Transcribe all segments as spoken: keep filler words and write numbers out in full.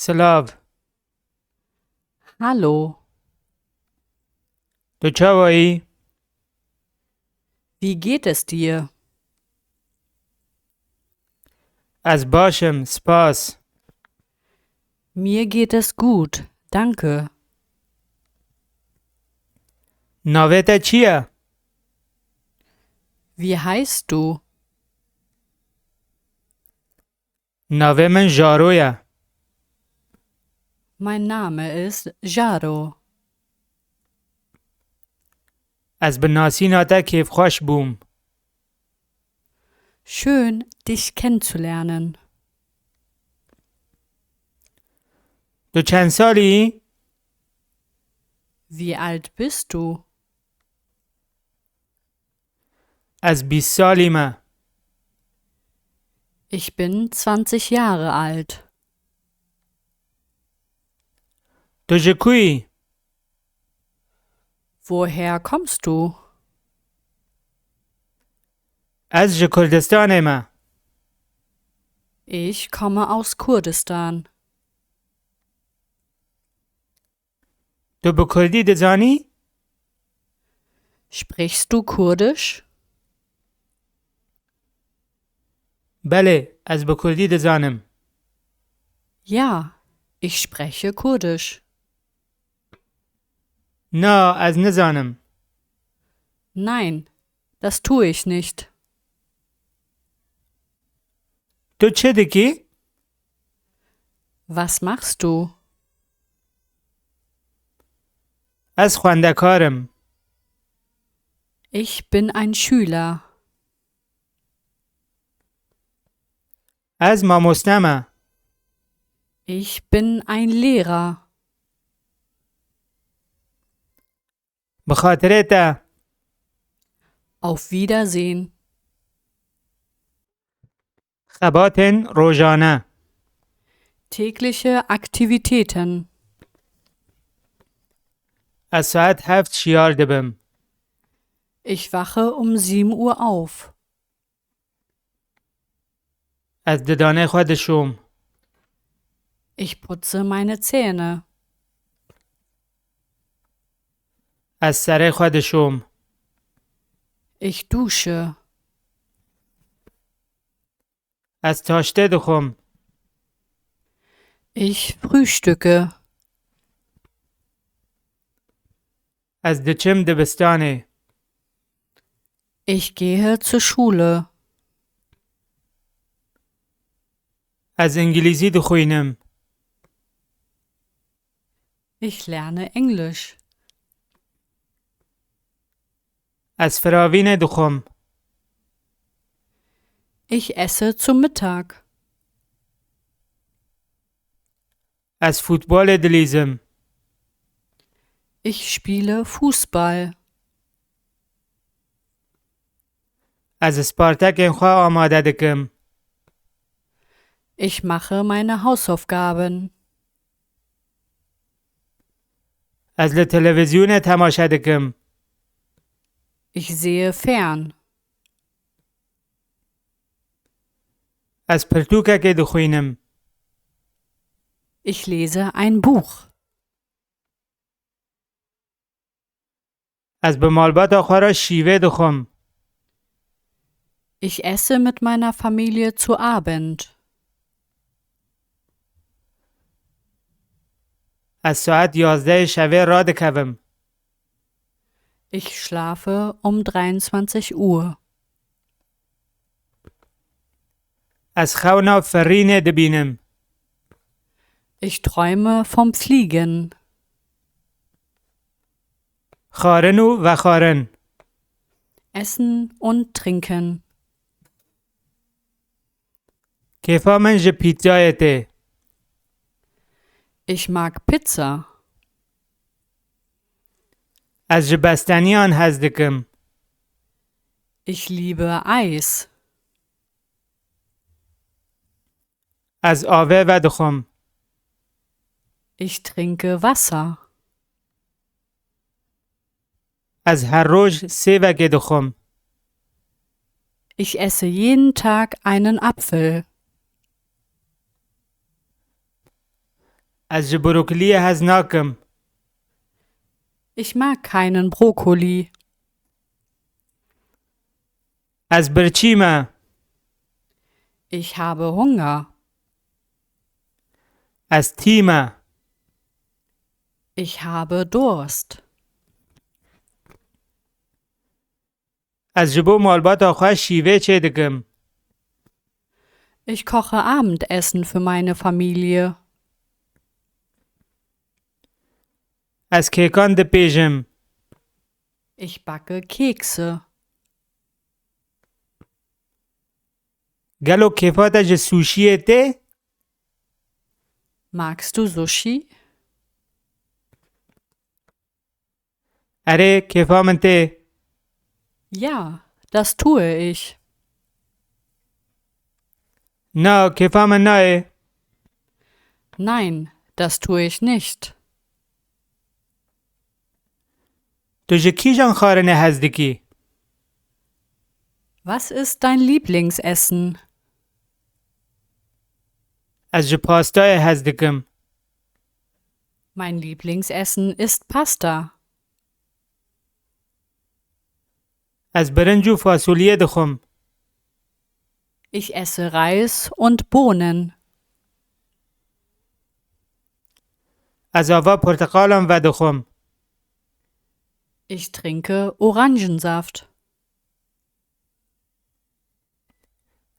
Silav. Hallo. Tu çawa yî? Wie geht es dir? Ez baş im, spas. Mir geht es gut, danke. Navê te çi ye? Wie heißt du? Navê min Jaro ye. Mein Name ist Jaro. Ez bi nasîna te kêfxweş bûm. Schön, dich kennenzulernen. Tu çend salî yî? Wie alt bist du? Ez bîst salî me. Ich bin zwanzig Jahre alt. Tu ji ku yî? Woher kommst du? Ez ji Kurdistanê me. Ich komme aus Kurdistan. Tu bi kurdî dizanî? Sprichst du Kurdisch? Belê, ez bi kurdî dizanim. Ja, ich spreche Kurdisch. Na, ez nizanim. Nein, das tue ich nicht. Tu çi dikî? Was machst du? Ez xwendekar im. Ich bin ein Schüler. Ez mamoste me. Ich bin ein Lehrer. Bi xatirê te. Auf Wiedersehen. Xebatên rojane. Tägliche Aktivitäten. Ez saet heft şiyar dibim. Ich wache um sieben Uhr auf. Ez didanê xwe dişom. Ich putze meine Zähne. Ez serê xwe dişom. Ich dusche. Ez taştê dixwim. Ich frühstücke. Ez diçim dibistanê. Ich gehe zur Schule. Ez îngilîzî dixwînim. Ich lerne Englisch. Ez firavînê dixwim. Ich esse zu Mittag. Ez futbolê dilîzim. Ich spiele Fußball. Ez spartekên xwe amade dikim. Ich mache meine Hausaufgaben. Ez li televîzyonê temaşe dikim. Ich sehe fern. Ez pirtûkekê dixwînim. Ich lese ein Buch. Ez bi malbata xwe re şîvê dixwim. Ich esse mit meiner Familie zu Abend. Ez saet yazdehê şevê radikevim. Ich schlafe um dreiundzwanzig Uhr. Ez xewna firînê dibînim. Ich träume vom Fliegen. Xwarin û vexwarin. Essen und trinken. Kêfa min ji pîtsayê tê. Ich mag Pizza. Ez ji besteniyan hez dikim. Ich liebe Eis. Ez avê vedixwim. Ich trinke Wasser. Ez her roj sêvekê dixwim. Ich esse jeden Tag einen Apfel. Ez ji brokoliyê hez nakim. Ich mag keinen Brokkoli. Ez birçî me. Ich habe Hunger. Ez tî me. Ich habe Durst. Ez ji bo malbata xwe şîvê çêdikim. Ich koche Abendessen für meine Familie. Ez kêkan dipêjim. Ich backe Kekse. Gelo kêfa te ji suşiyê tê? Magst du Sushi? Erê, kêfa min tê. Ja, das tue ich. Na, kêfa min nayê. Nein, das tue ich nicht. Tu ji kîjan xwarinê hez dikî? Was ist dein Lieblingsessen? Ez ji pastayê hez dikim. Mein Lieblingsessen ist Pasta. Ez birinc û fasulye dixwim. Ich esse Reis und Bohnen. Ez ava porteqalan vedixwim. Ich trinke Orangensaft.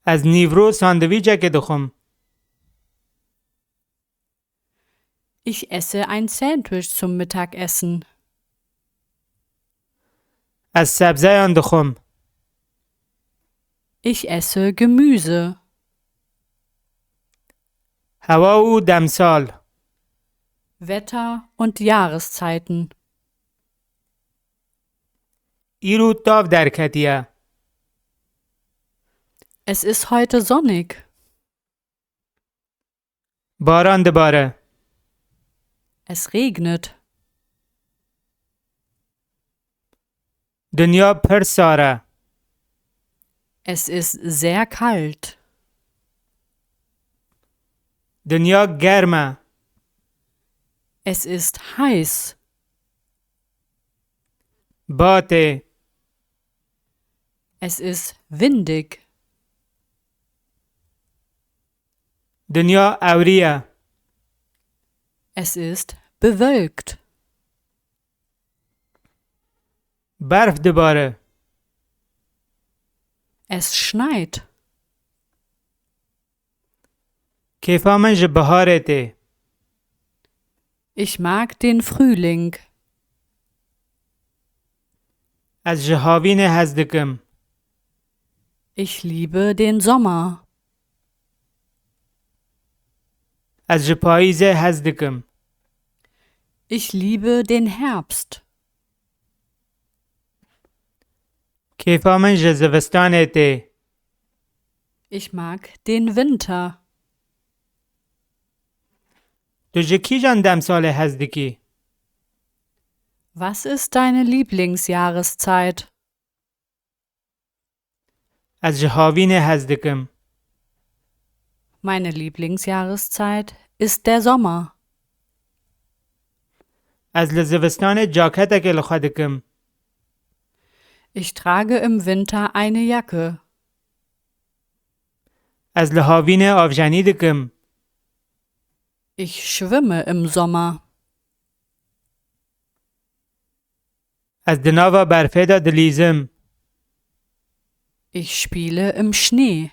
Ez nîvro sandwîçekê dixwim. Ich esse ein Sandwich zum Mittagessen. Ez sebzeyan dixwim. Ich esse Gemüse. Hewa û demsal. Wetter und Jahreszeiten. Îro tav derketiye. Es ist heute sonnig. Baran dibare. Es regnet. Dinya pir sar e. Es ist sehr kalt. Dinya germ e. Es ist heiß. Ba tê. Es ist windig. Dinya ewrî ye. Es ist bewölkt. Berf dibare. Es schneit. Kêfa min ji biharê tê. Ich mag den Frühling. Ez ji havînê hez dikim. Ich liebe den Sommer. Ez ji payîzê hez dikim. Ich liebe den Herbst. Kêfa min ji zivistanê tê. Ich mag den Winter. Tu ji kîjan demsalê hez dikî? Was ist deine Lieblingsjahreszeit? Ez ji havînê hez dikim. Meine Lieblingsjahreszeit ist der Sommer. Ez li zivistanê caketekê li xwe dikim. Ich trage im Winter eine Jacke. Ez li havînê avjenî dikim. Ich schwimme im Sommer. Ez di nava berfê de dilîzim. Ich spiele im Schnee.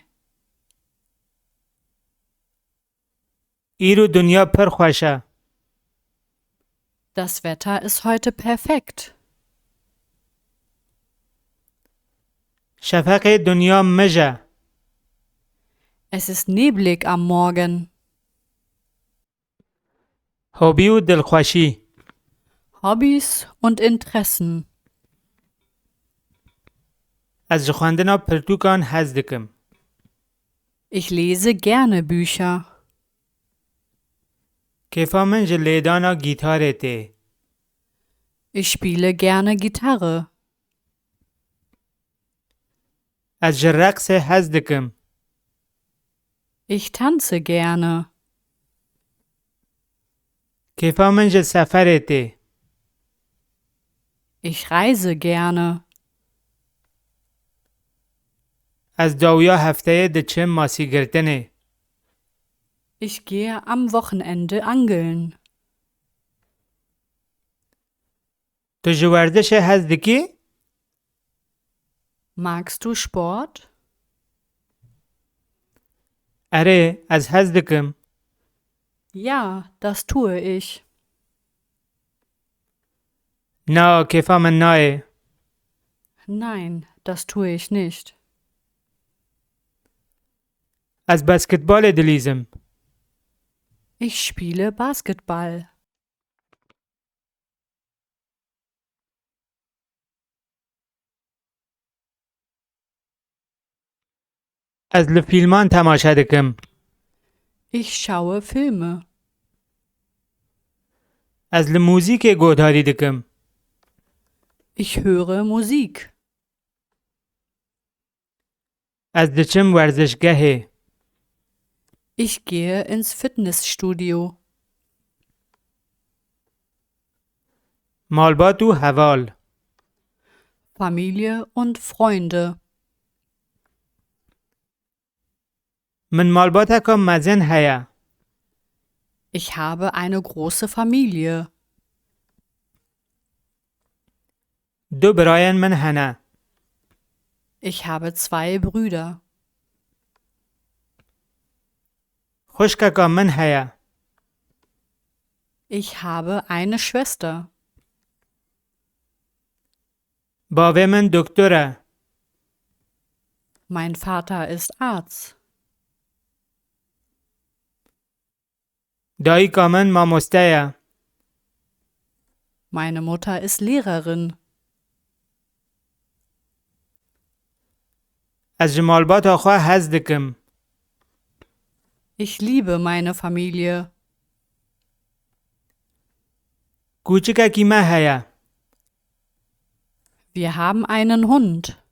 Îro dinya pir xweş e. Das Wetter ist heute perfekt. Şefeqê dinya mij e. Es ist neblig am Morgen. Hobî û dilxweşî. Hobbys und Interessen. Ez ji xwendina pirtûkan hez dikim. Ich lese gerne Bücher. Kêfa min ji lêdana gîtarê tê. Ich spiele gerne Gitarre. Ez ji reqsê hez dikim. Ich tanze gerne. Kêfa min ji seferê tê. Ich reise gerne. Ez dawiya hefteyê diçim masîgirtinê. Ich gehe am Wochenende angeln. Tu ji werzişê hez dikî? Magst du Sport? Erê, ez hez dikim. Ja, das tue ich. Na, kêfa min nayê. Nein, das tue ich nicht. Ez basketbolê dilîzim. Ich spiele Basketball. Ez li fîlman temaşe dikim. Ich schaue Filme. Ez li muzîkê guhdarî dikim. Ich höre Musik. Ez diçim werzişgehê. Ich gehe ins Fitnessstudio. Malbat û heval. Familie und Freunde. Min malbateka mezin heye. Ich habe eine große Familie. Du birayên min hene. Ich habe zwei Brüder. Xwişkeka min heye. Ich habe eine Schwester. Bavê min doktor e. Mein Vater ist Arzt. Dayika min mamoste ye. Meine Mutter ist Lehrerin. Ez ji malbata xwe hez dikim. Ich liebe meine Familie. Kûçikekî me heye. Wir haben einen Hund.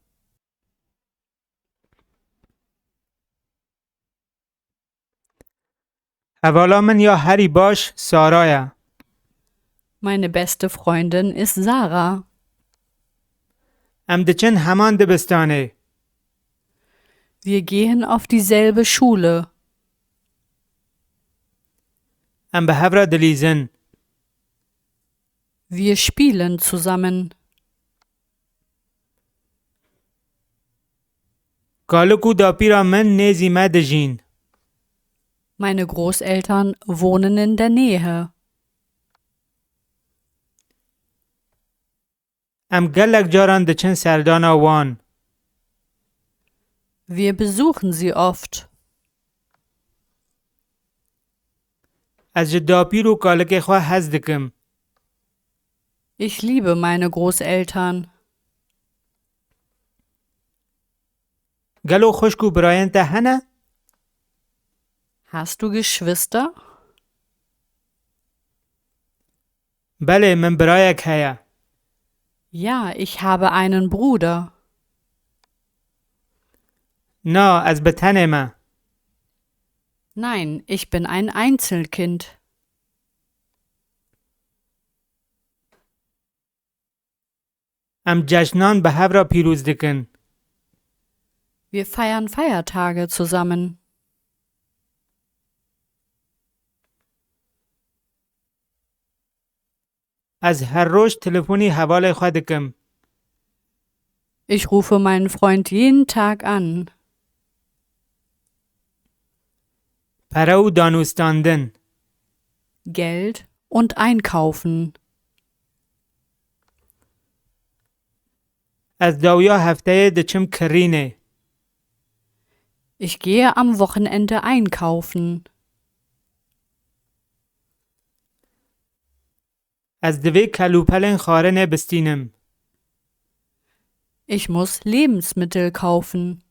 Hevala min ya herî baş Sara ye. Meine beste Freundin ist Sarah. Em diçin heman dibistanê. Wir gehen auf dieselbe Schule. Em bi hev re dilîzin. Wir spielen zusammen. Kalik û dapîra min nêzî me dijîn. Meine Großeltern wohnen in der Nähe. Em gelek caran diçin serdana wan. Wir besuchen sie oft. Ez ji dapîr û kalikê xwe hez dikim. Ich liebe meine Großeltern. Gelo xwişk û birayên te hene? Hast du Geschwister? Belê, min birayek heye. Ja, ich habe einen Bruder. Na, ez bi tenê me. Nein, ich bin ein Einzelkind. Em cejnan bi hev re pîroz dikin. Wir feiern Feiertage zusammen. Ez her roj telefonî hevalê xwe dikim. Ich rufe meinen Freund jeden Tag an. Pere û danûstandin. Geld und Einkaufen. Ez dawiya hefteyê diçim kirînê. Ich gehe am Wochenende einkaufen. Ez divê kelûpelên xwarinê bistînim. Ich muss Lebensmittel kaufen.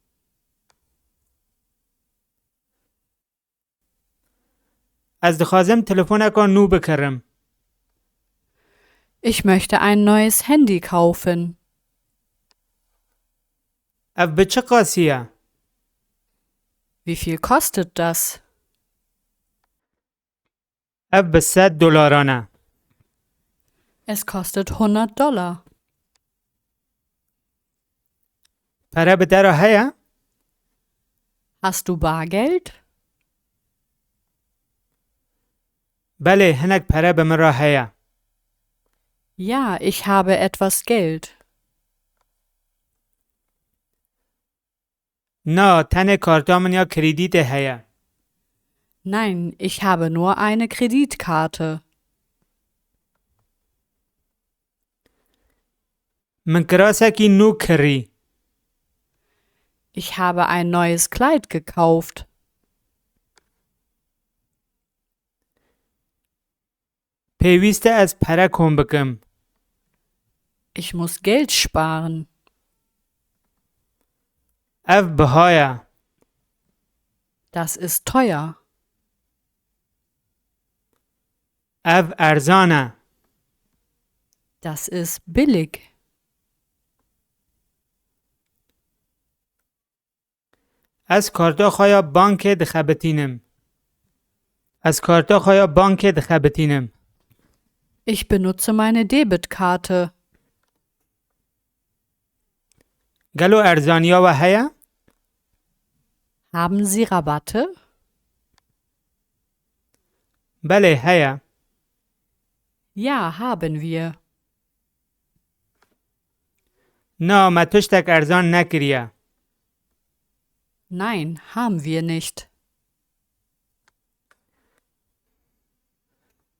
Ez dixwazim telefoneka nû bikirim. Ich möchte ein neues Handy kaufen. Ev bi çi qasî ye? Wie viel kostet das? Ev bi sed dolaran e. Es kostet hundert Dollar. Pere bi te re heye? Hast du Bargeld? Belê, hinek pere bi min re heye. Ja, ich habe etwas Geld. Na, tenê karta min ya kredîtê heye. Nein, ich habe nur eine Kreditkarte. Min kirasekî nû kirî. Ich habe ein neues Kleid gekauft. Pêwîst e ez pere kom bikim. Ich muss Geld sparen. Ev biha ye. Das ist teuer. Ev erzan e. Das ist billig. Ez karta xwe ya bankê dixebitînim. Ez karta xwe ya bankê dixebitînim. Ich benutze meine Debitkarte. Gelo erzaniya we heye? Haben Sie Rabatte? Belê, heye. Ja, haben wir. Na, me tiştek erzan nekiriye. Nein, haben wir nicht.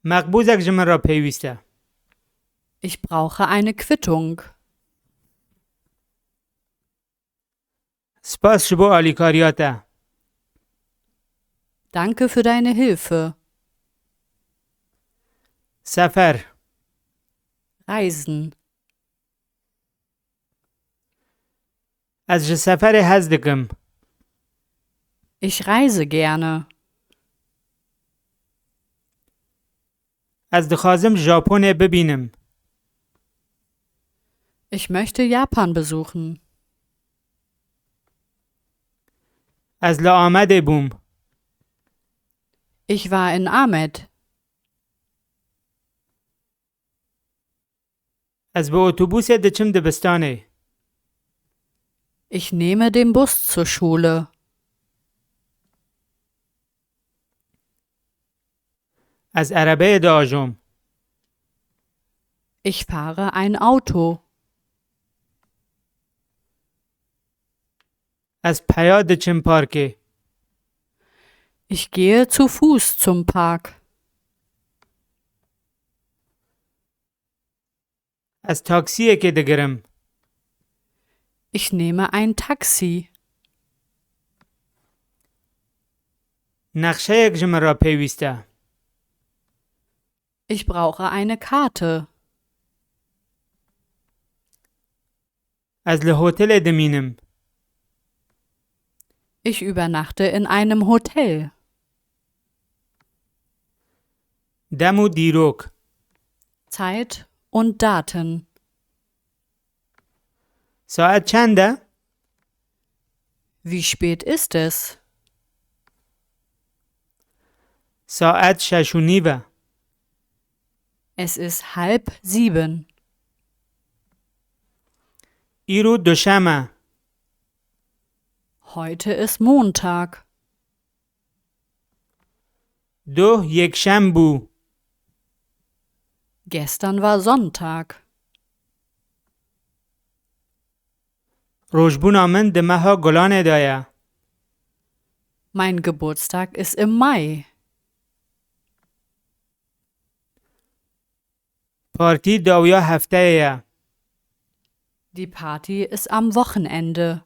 Meqbûzek ji min re pêwîst e. Ich brauche eine Quittung. Spas ji bo alîkariya te. Danke für deine Hilfe. Sefer. Reisen. Ez ji seferê hez dikim. Ich reise gerne. Ez dixwazim Japonê bibînim. Ich möchte Japan besuchen. Ez li Amedê bûm. Ich war in Amed. Ez bi otobusê diçim dibistanê. Ich nehme den Bus zur Schule. Ez erebeyê diajom. Ich fahre ein Auto. Ez peya diçim parkê. Ich gehe zu Fuß zum Park. Ez taksiyekê digirim. Ich nehme ein Taxi. Nexşeyek ji min re pêwîst e. Ich brauche eine Karte. Ez li hotelê dimînim. Ich übernachte in einem Hotel. Dem û dîrok. Zeit und Daten. Saet çend e? Wie spät ist es? Saet şeş û nîv e. Es ist halb sieben. Îro duşem e. Heute ist Montag. Doh yekşem bû. Gestern war Sonntag. Rojbûna min di meha Gulanê de ye. Mein Geburtstag ist im Mai. Partî dawiya hefteyê ye. Die Party ist am Wochenende.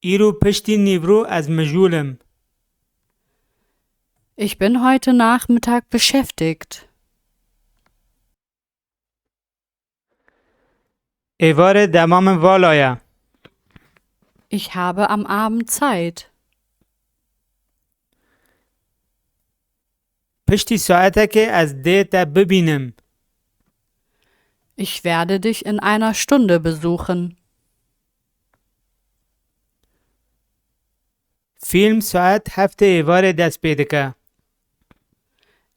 Îro piştî nîvro ez mijûl im. Ich bin heute Nachmittag beschäftigt. Êvarê dema min vala ye. Ich habe am Abend Zeit. Piştî saetekê ez dê te bibînim. Ich werde dich in einer Stunde besuchen. Fîlm saet heftê êvarê dest pê dike.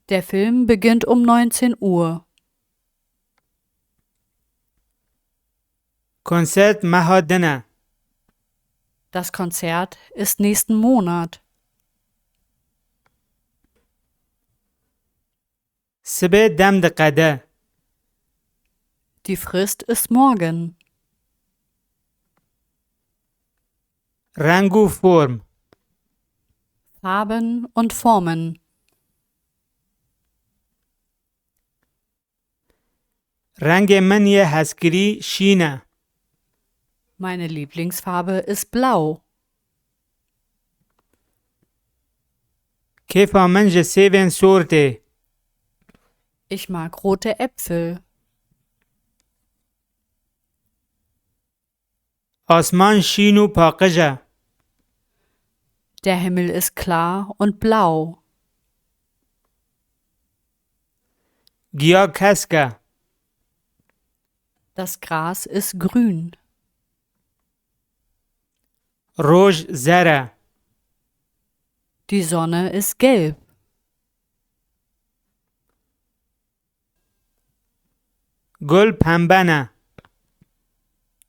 Der Film beginnt um neunzehn Uhr. Konsert meha din e. Das Konzert ist nächsten Monat. Sibê dem diqede. Die Frist ist morgen. Reng û form. Farben und Formen. Rengê min yê hezkirî şîn e. Meine Lieblingsfarbe ist blau. Kêfa min ji sêvên sor tê. Ich mag rote Äpfel. Asman şîn û paqij e. Der Himmel ist klar und blau. Giya kesk e. Das Gras ist grün. Roj zer e. Die Sonne ist gelb. Gul pembe ne.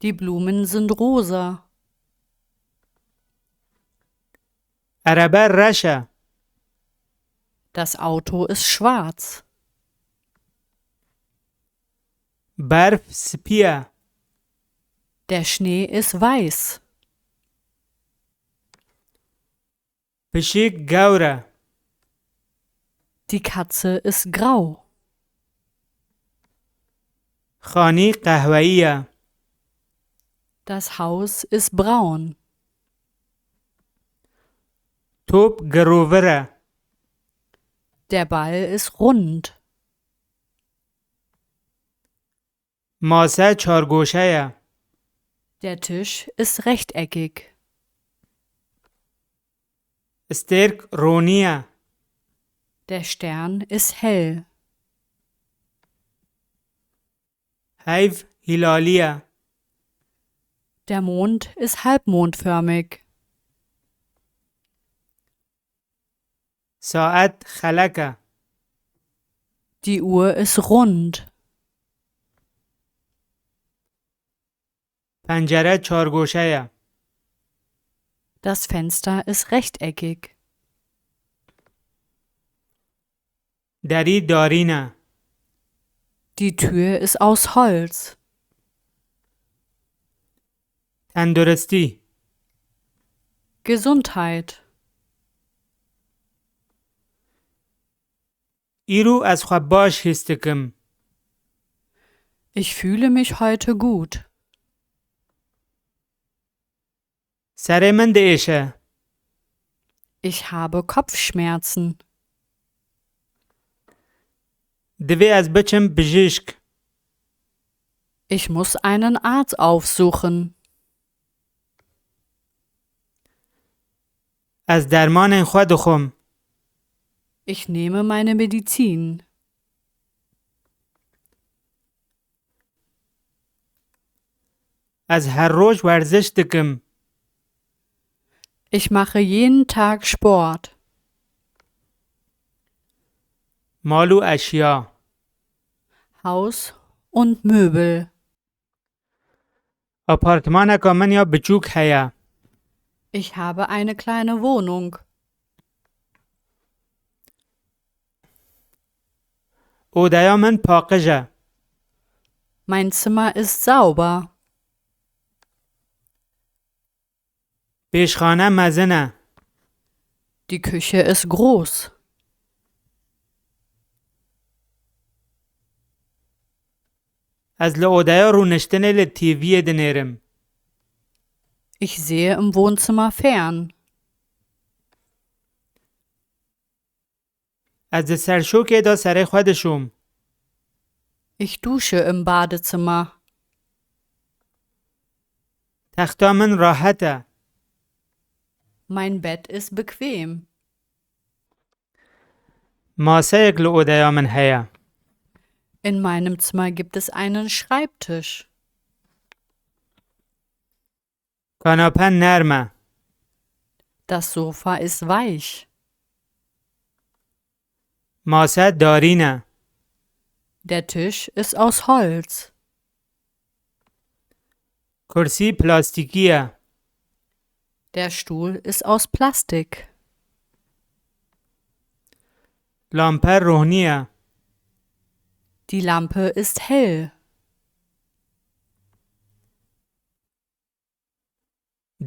Die Blumen sind rosa. Erebe reş e. Das Auto ist schwarz. Berf spî ye. Der Schnee ist weiß. Pişik gewr e. Die Katze ist grau. Xanî qehweyî ye. Das Haus ist braun. Top girovir e. Der Ball ist rund. Mase çargoşe ye. Der Tisch ist rechteckig. Stêrk ronî ye. Der Stern ist hell. Heyv hîlalî ye. Der Mond ist halbmondförmig. Saet xelek e. Die Uhr ist rund. Pencere çargoşe ye. Das Fenster ist rechteckig. Derî darîn e. Die Tür ist aus Holz. Tenduristî. Gesundheit. Îro ez xwe baş hîs dikim. Ich fühle mich heute gut. Serê min diêşe. Ich habe Kopfschmerzen. Divê ez biçim bijîşk. Ich muss einen Arzt aufsuchen. Ez dermanên xwe dixwim. Ich nehme meine Medizin. Ez her roj werziş dikim. Ich mache jeden Tag Sport. Mal û eşya. Haus und Möbel. Apartmaneka min ya biçûk heye. Ich habe eine kleine Wohnung. Odeya min paqij e. Mein Zimmer ist sauber. Pêşxane mezin e. Die Küche ist groß. Ez li odeya rûniştinê li T V'yê dinêrim. Ich sehe im Wohnzimmer fern. Ez di serşokê de serê xwe dişûm. Ich dusche im Badezimmer. Texta min rahet e. Mein Bett ist bequem. Maseyek li odeya min heye. In meinem Zimmer gibt es einen Schreibtisch. Kanape nerm e. Das Sofa ist weich. Masa darî ne. Der Tisch ist aus Holz. Kursî plastîkî ye. Der Stuhl ist aus Plastik. Lampe rohnî ye. Die Lampe ist hell.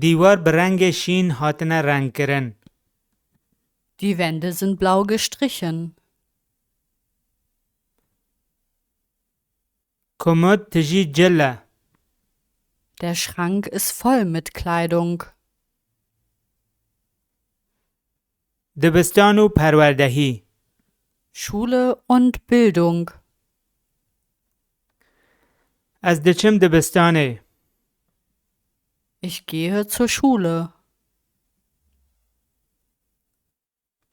Dîwar bi rengê şîn hatine rengkirin. Die Wände sind blau gestrichen. Komod tijî cil e. Der Schrank ist voll mit Kleidung. Dibistan û perwerdehî. Schule und Bildung. Ez diçim dibistanê. Ich gehe zur Schule.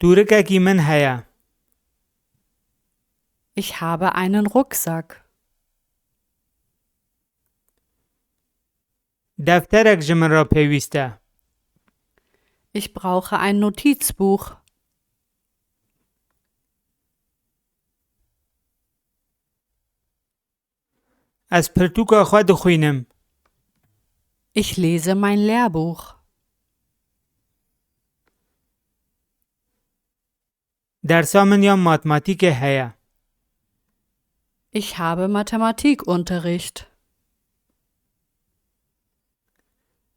Tûrikekî min heye. Ich habe einen Rucksack. Defterek ji min re pêwîst e. Ich brauche ein Notizbuch. Ez pirtûka xwe dixwînim. Ich lese mein Lehrbuch. Dersa min ya matematîkê heye. Ich habe Mathematikunterricht.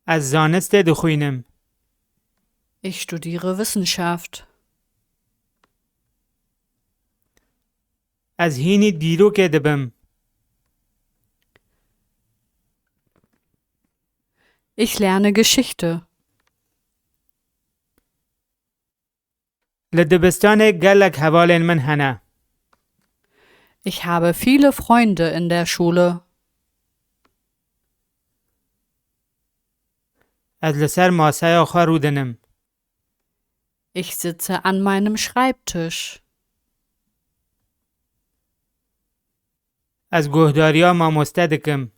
Ez zanistê dixwînim. Ich studiere Wissenschaft. Ez hînî dîrokê dibim. Ich lerne Geschichte. Li dibistanê gelek hevalên min hene. Ich habe viele Freunde in der Schule. Ez li ser masaya xwe rûdinim. Ich sitze an meinem Schreibtisch. Ez guhdariya mamoste dikim.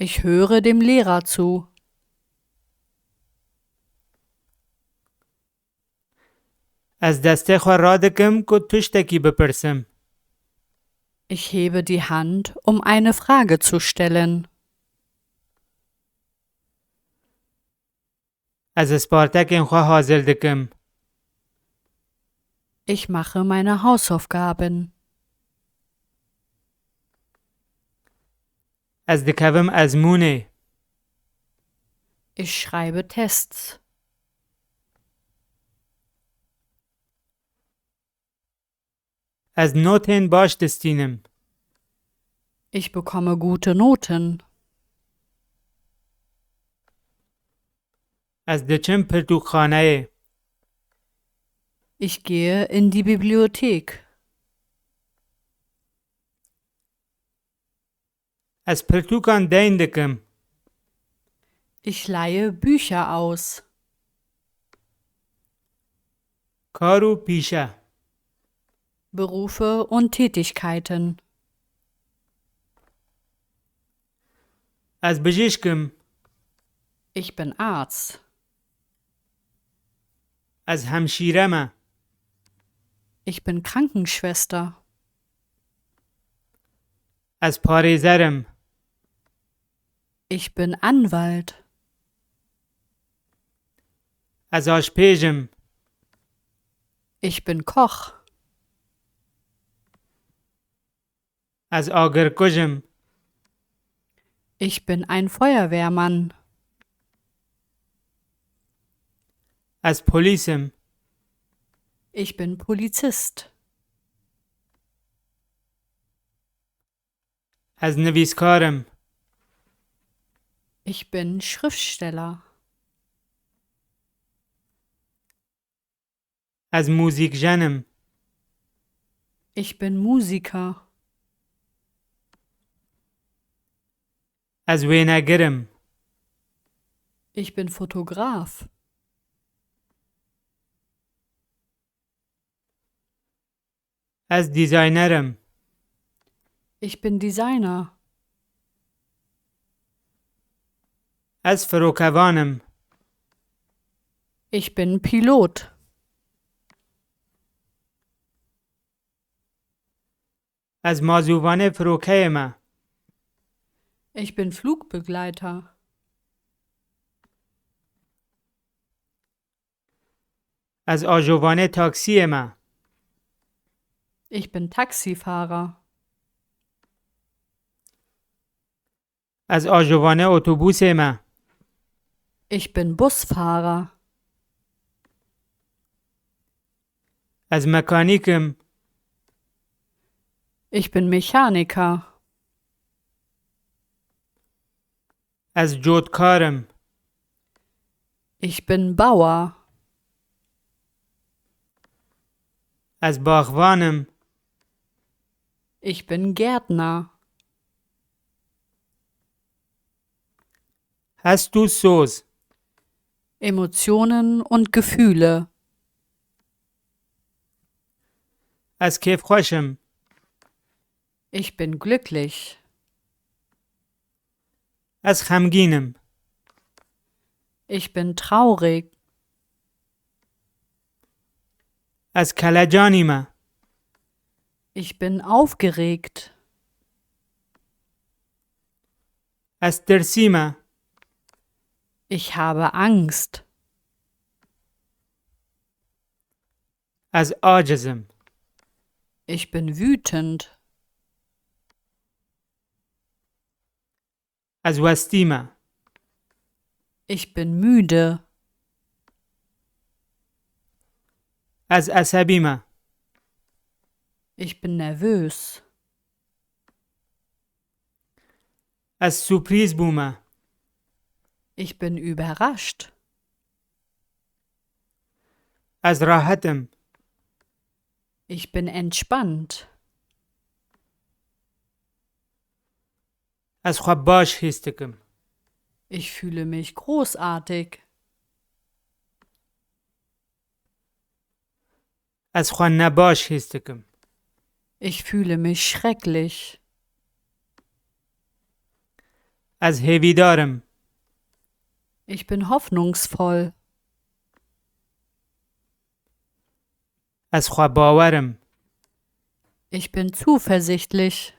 Ich höre dem Lehrer zu. Ez destê xwe radikim ku tiştekî bipirsim. Ich hebe die Hand, um eine Frage zu stellen. Ez ispartekên xwe hazir dikim. Ich mache meine Hausaufgaben. Ez dikevim ezmûnê. Ich schreibe Tests. Ez notên baş distînim. Ich bekomme gute Noten. Ez diçim pirtûkxaneyê. Ich gehe in die Bibliothek. Ez pirtûkan deyn dikim. Ich leihe Bücher aus. Kar û pîşe. Berufe und Tätigkeiten. Ez bijîşk im. Ich bin Arzt. Ez hemşîre me. Ich bin Krankenschwester. Ez parêzer im. Ich bin Anwalt. Ez aşpêj im. Ich bin Koch. Ez agirkuj im. Ich bin ein Feuerwehrmann. Ez polîs im. Ich bin Polizist. Ez nivîskar im. Ich bin Schriftsteller. Ez muzîkjen im. Ich bin Musiker. Ez wênegir im. Ich bin Fotograf. Ez dîzayner im. Ich bin Designer. Ez firokevan im. Ich bin Pilot. Ez mazûvanê firokeyê me. Ich bin Flugbegleiter. Ez ajovanê taksiyê me. Ich bin Taxifahrer. Ez ajovanê otobûsê me. Ich bin Busfahrer. Ez mekanîk im. Ich bin Mechaniker. Ez cotkar im. Ich bin Bauer. Ez baxvan im. Ich bin Gärtner. Hest û soz. Emotionen und Gefühle. Ez kêfxweş im. Ich bin glücklich. Ez xemgîn im. Ich bin traurig. Ez kelecanî me. Ich bin aufgeregt. Ez tirsî me. Ich habe Angst. Ez aciz im. Ich bin wütend. Ez westî me. Ich bin müde. Ez esebî me. Ich bin nervös. Ez surprîz bûme. Ich bin überrascht. Ez rahet im. Ich bin entspannt. Ez xwe baş hîs dikim. Ich fühle mich großartig. Ez xwe nebaş hîs dikim. Ich fühle mich schrecklich. Ez hêvîdar im. Ich bin hoffnungsvoll. Ez xwe bawer im. Ich bin zuversichtlich.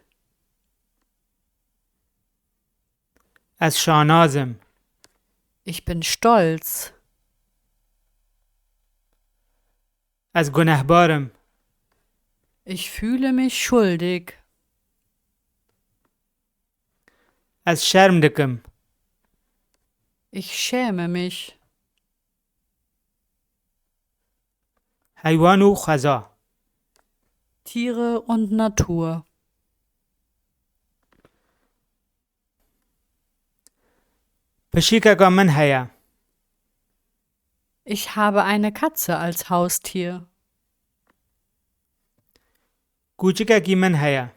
Ez şanaz im. Ich bin stolz. Ez gunehbar im. Ich fühle mich schuldig. Ez şerm dikim. Ich schäme mich. Heywan û xweza. Tiere und Natur. Pişikeka min heye. Ich habe eine Katze als Haustier. Kûçikekî min heye.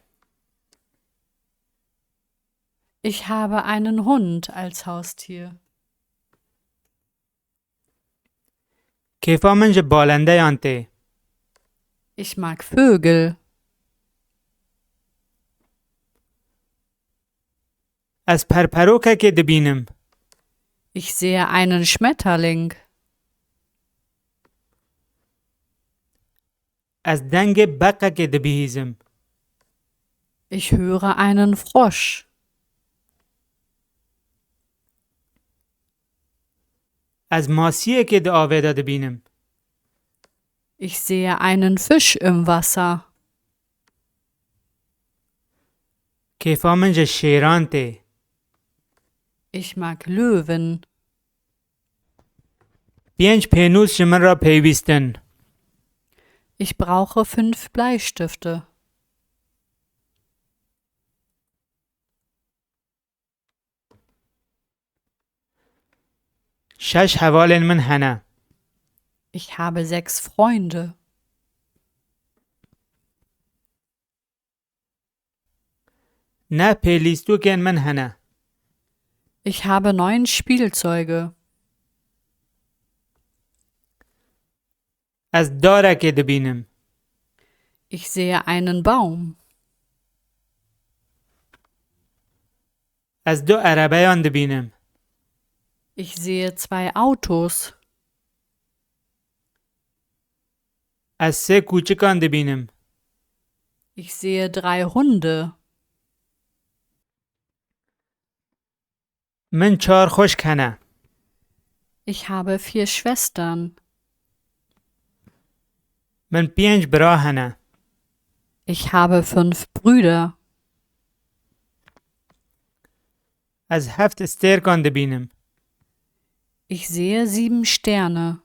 Ich habe einen Hund als Haustier. Kêfa min ji balendeyan tê. Ich mag Vögel. Ez perperokekê dibînim. Ich sehe einen Schmetterling. Ez dengê beqekê dibihîzim. Ich höre einen Frosch. Ez masiyekê di avê de dibînim. Ich sehe einen Fisch im Wasser. Kêfa min ji şêran tê. Ich mag Löwen. Pênc pênûs ji min re pêwîst in. Ich brauche fünf Bleistifte. Şeş hevalên min hene. Ich habe sechs Freunde. Neh pêlîstokên min hene. Ich habe neun Spielzeuge. Ez darekê dibînim. Ich sehe einen Baum. Ez du erebeyan dibînim. Ich sehe zwei Autos. Ez sê kûçikan dibînim. Ich sehe drei Hunde. Min çar xwişk hene. Ich habe vier Schwestern. Min pênc bira hene. Ich habe fünf Brüder. Ez heft stêrkan dibînim. Ich sehe sieben Sterne.